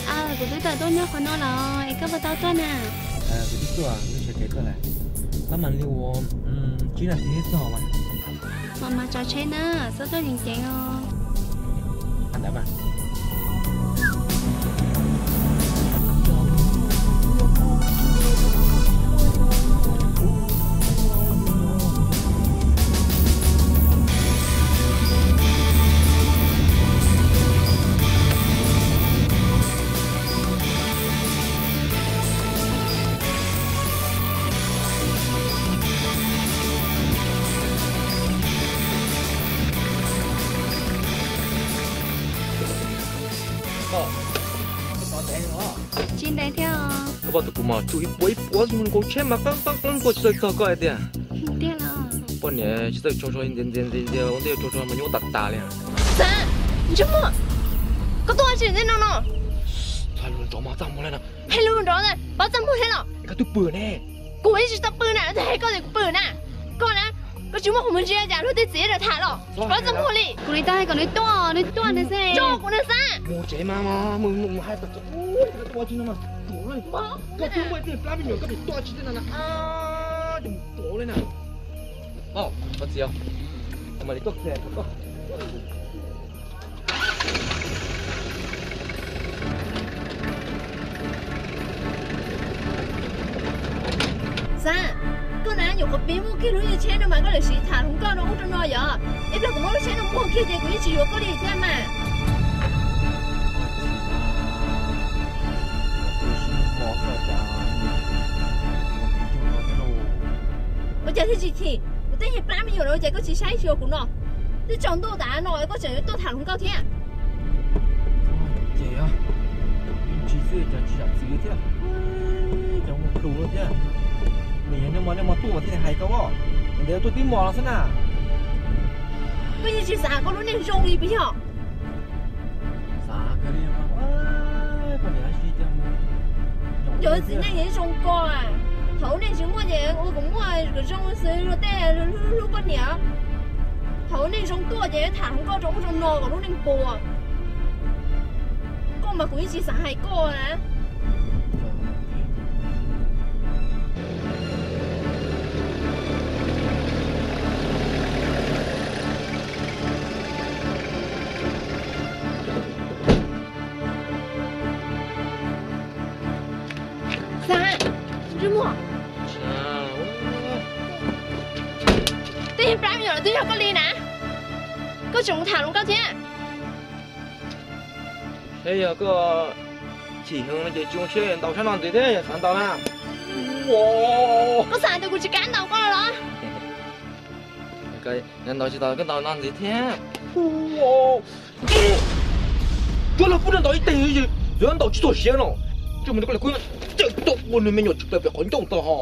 Kuv twb tawm tuaj nyob qhov no los es koj puas tau tuaj na? Kuv twb tuaj, kuv twb tshawb kev tuaj lawm. Pab mam li ua tsib nas this thiab txog mas. Mam mam tsav tsheb na, txhob tuaj ceev ceev os. Ntawd mas. Tsis ntev thiab os. Koj pom tus kuv mas tsuj ib puas ib puas nkaus tsheb mas qeeb qeeb qeeb tuaj tsis txawj txog koj hais tias. Tiag los? Poj niam tsis txawj tso so ntxias ntxias ntxias ntxias ua ntej tso so mas nyuaj tas tas li. Xav, ntsej muag, koj tuaj ua tsi ntawm no no? Txhob hais lus nrov mas txaj muag li no. Hais lus nrov, pov txaj muag thiab los? Koj twb pw ne. Kuv ib tsis tau pw na, hais koj tias kuv pw na. Koj na, koj tsis muaj qhov muag ntsia cas luag tej txiv rau tham los? Pov txaj muag li. Kuv li tau hais kom nws tuaj, nws tuaj nws xwb. Tso kuv nws xav. Mus tsev mas, mus mus hais kom ua tsi no mas. Koj twb muaj tej plab me nyuam koj pheej tuaj tsis tej no na. Mus tuav li na. Koj txiv, mam li tuaj qhia koj. Xav, koj na nyuam qhuav pib muaj kiag lub tsheb no mas koj lawv siv tham hluas nkauj no ub rau no yom. Ib pliag kuv muab lub tsheb no muag kiag ces kuv yeej tsis yuav koj li thiab mas. Ua cas thiaj tsis chim? Kuv tej niag plab me nyuam no ua cas koj tsis saib xyuas kuv no? Twb tsaus ntuj tas no koj tseem yuav tuaj tham hluas nkauj thiab. Ces tsis xwb cas tsis zam txim thiab, cas mus plhus thiab. Nws yog nej mos nej mos tuaj thiaj li hais koj os, ntev tuaj tib mos los xwb na. Koj yeej tsis xav koj lub neej zoo li puas yog? Xav kawg li. Yog txiv neej yeej zoo ko, thaum ub nej tsis muaj ces ua kom muaj kom zoo xwb luag tej hlub hlub poj niam. Thaum ub nej zoo tuaj ces tham hluas nkauj rau ub rau no kom lub neej puas. Koj mas kuv yeej tsis xav hais koj na. Xav, ntsej muag, tej niag plab me nyuam no twb yog koj li na, koj tseem mus tham hluas nkauj thiab. Saib yog koj chim heev no ces tsis ua tsheb ntaus sab no ntxiv thiab, yog xav ntaus na. Koj xav tias kuv tsis kam ntaus koj los? Ntaus tsis tau koj ntaus no ntxiv thiab. Cuab los pub ntaus ib teg, yuav ntaus tsis txog siav no. Tsis mus koj li kuv cawm tau ua nws me nyuam tsis plam pem qhov ncauj tau ho.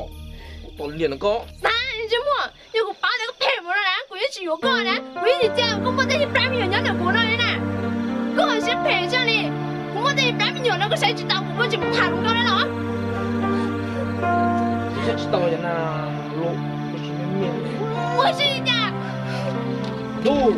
Tau liam no koj. Xav, ntsej muag, yog kuv paub tias koj phem mus no na kuv yeej tsis yuav koj na, kuv yeej tsis cia koj muaj tej niag plab me nyuam nyob ntawm kuv no li na. Koj siab phem tshaj li, kuv muaj tej niag plab me nyuam no koj saib tsis taus kuv koj tseem mus tham hluas nkauj li los? Saib tsis taus na, ua si li cas? Ntuj.